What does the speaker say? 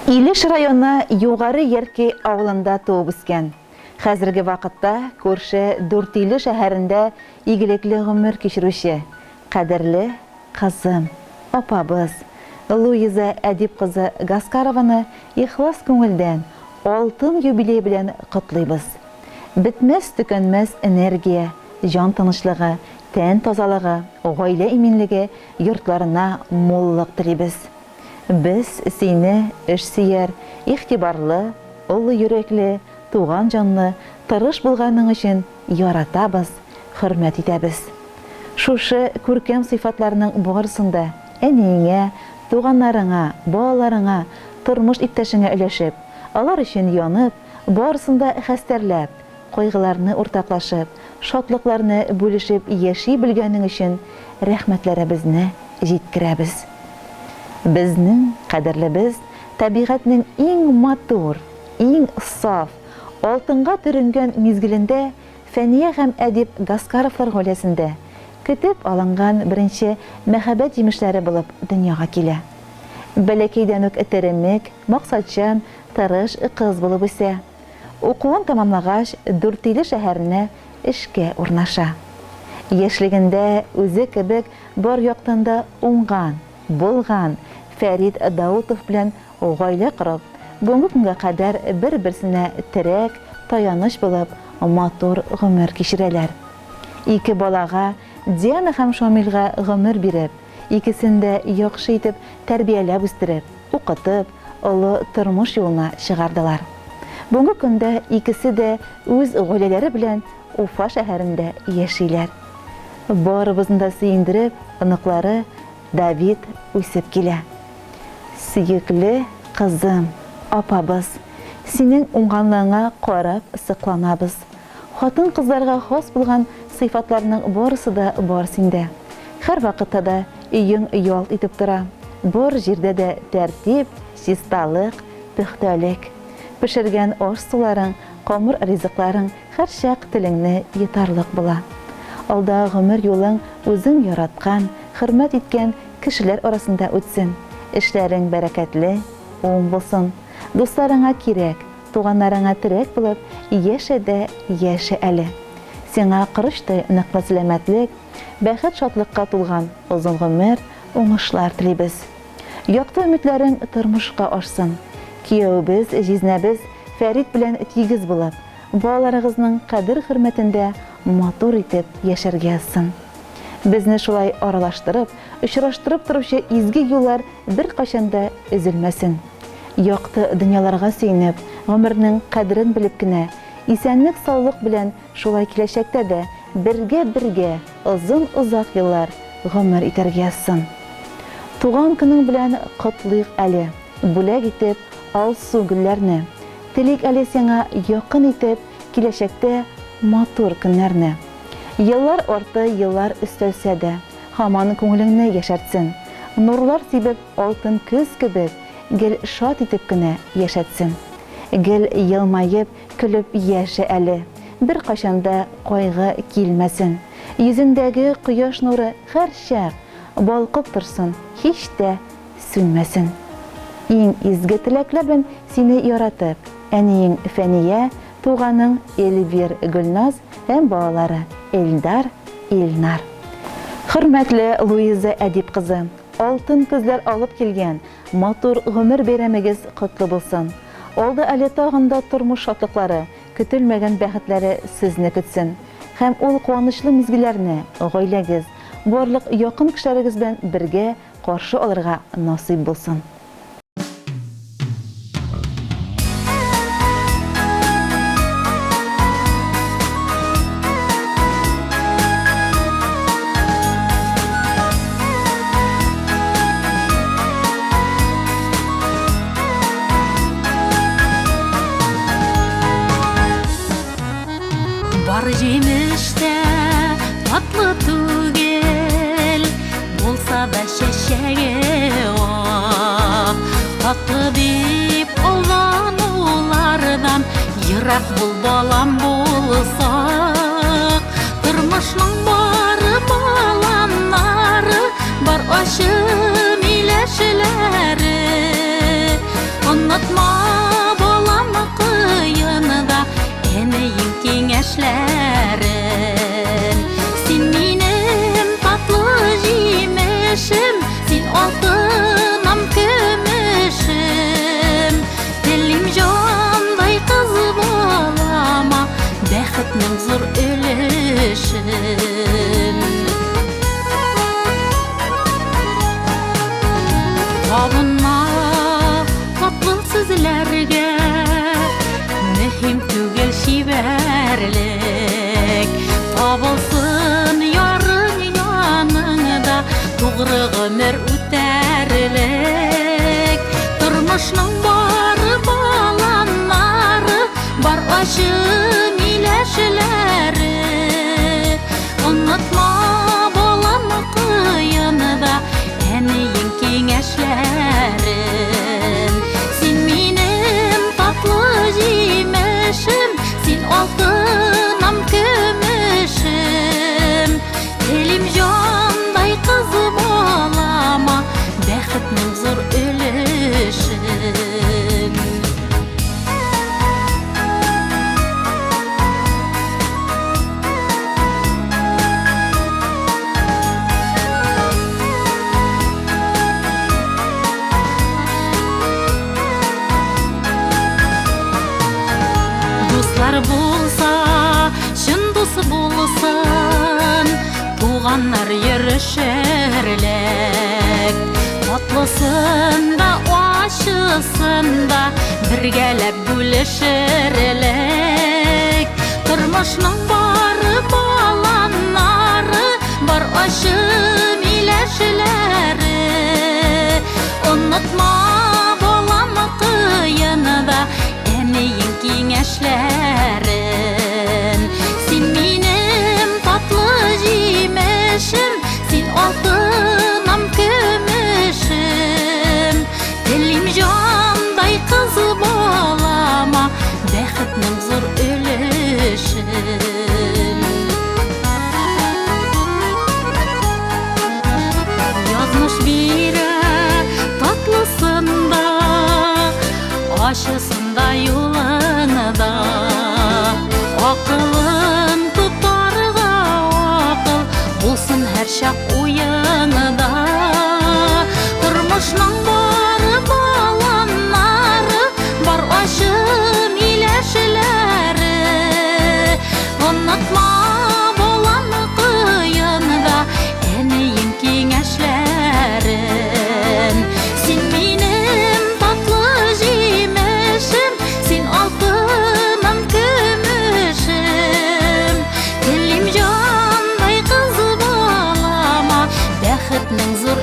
Илеш районы Югары Яркәй авылында туып үскән. Хәзерге вакытта күрше Дүртөйле шәһәрендә игелекле гомер кичерүче, кадерле кызым, апабыз Луиза Әдип кызы Гаскарованы ихлас күңелдән алтын юбилей белән котлыйбыз. Бетмәс-төкәнмәс энергия, җан тынычлыгы, тән тазалыгы, гаилә иминлеге, йортларына муллык телибез. Без сине эшсөяр, игътибарлы, олы йөрәкле, туган җанлы, тырыш булганың өчен яратабыз, хөрмәт итәбез. Шушы күркәм сыйфатларның барысын да әниеңә, туганнарыңа, балаларыңа, тормыш иптәшеңә өләшеп, алар өчен янып, барысын да хәстәрләп, кайгыларны уртаклашып, шатлыкларны бүлешеп яши белгәнең өчен рәхмәтләребезне җиткерәбез. Безнең кадерлебез табигатьнең иң матур, иң саф, алтынга төренгән мизгелендә Фәния һәм Әдип Гаскаровлар гаиләсендә көтеп алынган беренче мәхәббәт җимешләре булып дөньяга килә. Бәләкәйдән үк теремек, максатчан, тырыш кыз булып үсә. Укуын тәмамлагач, Дүртөйле шәһәренә эшкә урнаша. Яшьлегендә үзе кебек бар яктан да уңган, булган Фәрит Даутов белән гаилә корып, бүгенге көнгә кадәр бер-берсенә терәк, таяныч булып, матур гомер кичерәләр. Ике балага, Диана һәм Шамилгә гомер биреп, икесен дә яхшы итеп тәрбияләп үстереп, укытып, олы тормыш юлына чыгардылар. Бүгенге көндә икесе дә үз гаиләләре белән Уфа шәһәрендә яшиләр. Барыбызны да сөендереп, оныклары Давид үсеп килә. Сөекле кызым, апабыз, синең уңганлыгыңа карап сокланабыз. Хатын-кызларга хас булган сыйфатларның барысы да бар синдә. Һәрвакытта да өең ялт итеп тора, бар җирдә дә тәртип, чисталык, пөхтәлек. Пешергән аш-суларың, камыр ризыкларың һәрчак телеңне йотарлык була. Алдагы гомер юлың үзең яраткан, хөрмәт иткән кешеләр арасында үтсен. Эшләрең бәрәкәтле, уң булсын. Дусларыңа кирәк, туганнарыңа терәк булып яшә дә яшә әле. Сиңа корычтай ныклы сәламәтлек, бәхет-шатлыкка тулган озын гомер, уңышлар телибез. Якты өметләрең тормышка ашсын. Киявебез, җизнәбез Фәрит белән тигез булып, балаларыгызның кадер-хөрмәтендә матур итеп яшәргә язсын. Безне шулай аралаштырып, очраштырып торучы изге юллар беркайчан да өзелмәсен. Якты дөньяларга сөенеп, гомернең кадерен белеп кенә, исәнлек-саулык белән шулай киләчәктә дә бергә-бергә озын-озак еллар гомер итәргә язсын. Туган көнең белән котлыйк әле, бүләк итеп алсу гөлләрне. Телик әле сиңа якын итеп киләчәктә матур көннәрне. Еллар арты еллар өстәлсә дә, һаман күңелеңне яшәртсен. Нурлар сибеп алтын көз кебек гел шат итеп кенә яшәтсен. Гел елмаеп, көлеп яшә әле, беркайчан да кайгы килмәсен. Йөзеңдәге кояш нуры һәрчак балкып торсын, һич тә сүнмәсен. Иң изге теләкләр белән сине яратып, әниең Фәния, туганың Эльвир Гөлназ һәм балалары Эльдар, Илнар. Хөрмәтле Луиза Әдип кызы, алтын көзләр алып килгән матур гомер бәйрәмегез котлы булсын. Алда әле тагын да тормыш шатлыклары, көтелмәгән бәхетләре сезне көтсен. Һәм ул куанычлы мизгелләрне гаиләгез, барлык якын кешеләрегез белән бергә каршы алырга насыйп булсын. Бар җимеш тә татлы түгел, булса да чәчәге ак. Татлы дип алданулардан ерак бул, балам, булсак. Тормышның бары баланнары, бар ачы миләшләре. Онытма. Безләргә мөһим түгел чибәрлек. Табылсын ярың яныңда, тугры гомер үтәрлек. Тормышның бары баланнары, бар ачы миләшләре. Онытма, балам, кыенда әниең киңәшләрен. Син минем татлы җимешем, син алтыным, көмешем. Телим җандай кыз балама бәхетнең зур өлешен. Дуслар булса, чын дус булсын, туганнар йөрешерлек. Татлысын да, ачысын да бергәләп бүлешерлек. Тормышның бары баланнары, бар ачы миләшләре. Онытма, балам, кыенда әниең киңәшләрен. Син минем татлы җимешем, син алтыным, көмешем. Телим җандай кыз балама бәхетнең зур өлешен. Язмыш бирә татлысын да, ачысын да юлыңда. Акылын тотарга акыл булсын һәрчак уеңда. Тормышның бары баланнары, бар ачы миләшләре. Онытма, балам, кыенда әниең киңәшләрен. Син минем татлы җимешем, син алтыным, көмешем. Телим җандай кыз балама бәхетнең зур